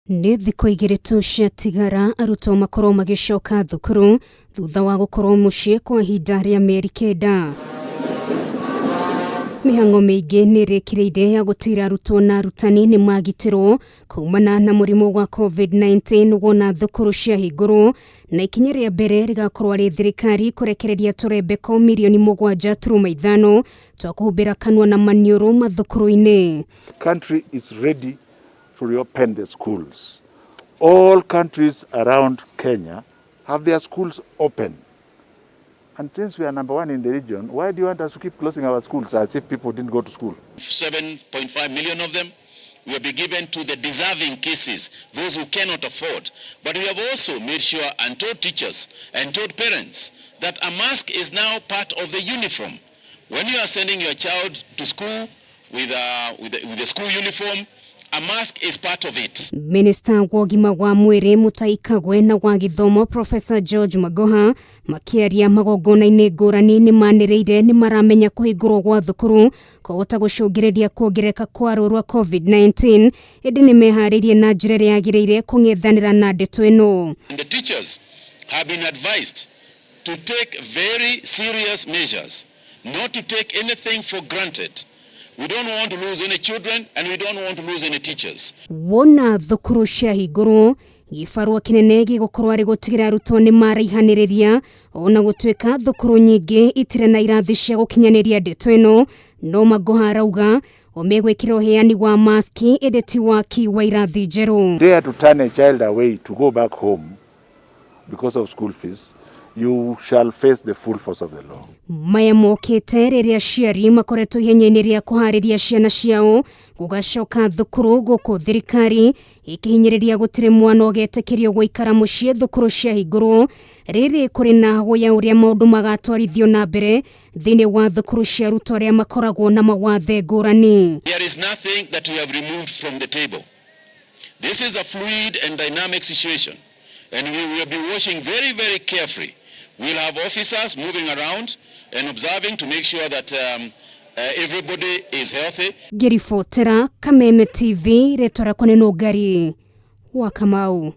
Nĩ thikũ igĩrĩ tu ciatigara arutwo makorwo magĩcoka thukuru thutha wa gũkorwo mũciĩ kwa ihinda rĩa mĩeri kenda. Mĩhang'o mĩingĩ nĩ ĩrĩkĩrĩire ya gũtigĩrĩra arutwo na arutani nĩ magitĩrwo kumana na mũrimũ wa COVID-19 wona thukuru ciahingũrwo, na ikinya rĩa mbere rĩgakorwo arĩ thirikari kũrekereria tũrembeko mirioni 7.5 twa kũhumbĩra kanua na maniũrũ mathukuru-inĩ. Country is ready to reopen the schools. All countries around Kenya have their schools open. And since we are number one in the region, why do you want us to keep closing our schools as if people didn't go to school? 7.5 million of them will be given to the deserving cases, those who cannot afford. But we have also made sure and told teachers and told parents that a mask is now part of the uniform. When you are sending your child to school with the school uniform, a mask is part of it. Minista wa ũgima wa mwĩrĩ Mutahi Kagwe na wa gĩthomo Professor George Magoha makĩaria magongona-inĩ ngũrani nĩ manĩrĩire nĩ maramenya kũhingũrwo gwa thukuru kwahota gũcũngĩrĩria kuongerereka kwa ruo rwa COVID-19, ĩndĩ nĩ meharĩirie na njĩra ĩrĩa yagĩrĩire kũng'ethanĩra na ndeto ĩno. And the teachers have been advised to take very serious measures, not to take anything for granted. We don't want to lose any children and we don't want to lose any teachers. Wona thukuru ciahingũrwo, gĩbarũa kĩnene gĩgũkorwo arĩ gũtigĩrĩra arutwo nĩ maraihanĩrĩria, ona gũtuĩka thukuru nyingĩ itirĩ na irathi cia gũkinyanĩria ndeto ĩno. No Magoha arauga o megwĩkĩra ũheani wa maski, ĩndĩ ti waki wa irathi njerũ. Dare to turn a child away to go back home because of school fees, you shall face the full force of the law. Maya mokĩte rĩrĩa aciari makoretwo ihenya-inĩ rĩa kũharĩria ciana ciao gũgacoka thukuru, gũkũ thirikari ĩkĩhinyĩrĩria gũtirĩ mwana ũgetĩkĩrio gũikara mũciĩ thukuru ciahingũrwo. Rĩrĩ kũrĩ na hũya ũrĩa maũndũ magatwarithio na mbere thĩinĩ wa thukuru cia arutwo arĩa makoragwo na mawathe ngũrani. There is nothing that we have removed from the table. This is a fluid and dynamic situation, and we will be watching very, very carefully. We'll have officers moving around and observing to make sure that everybody is healthy. Ngĩribotera Kameme TV, rĩtwa rĩakwa nĩ Nũngari wa Kamau.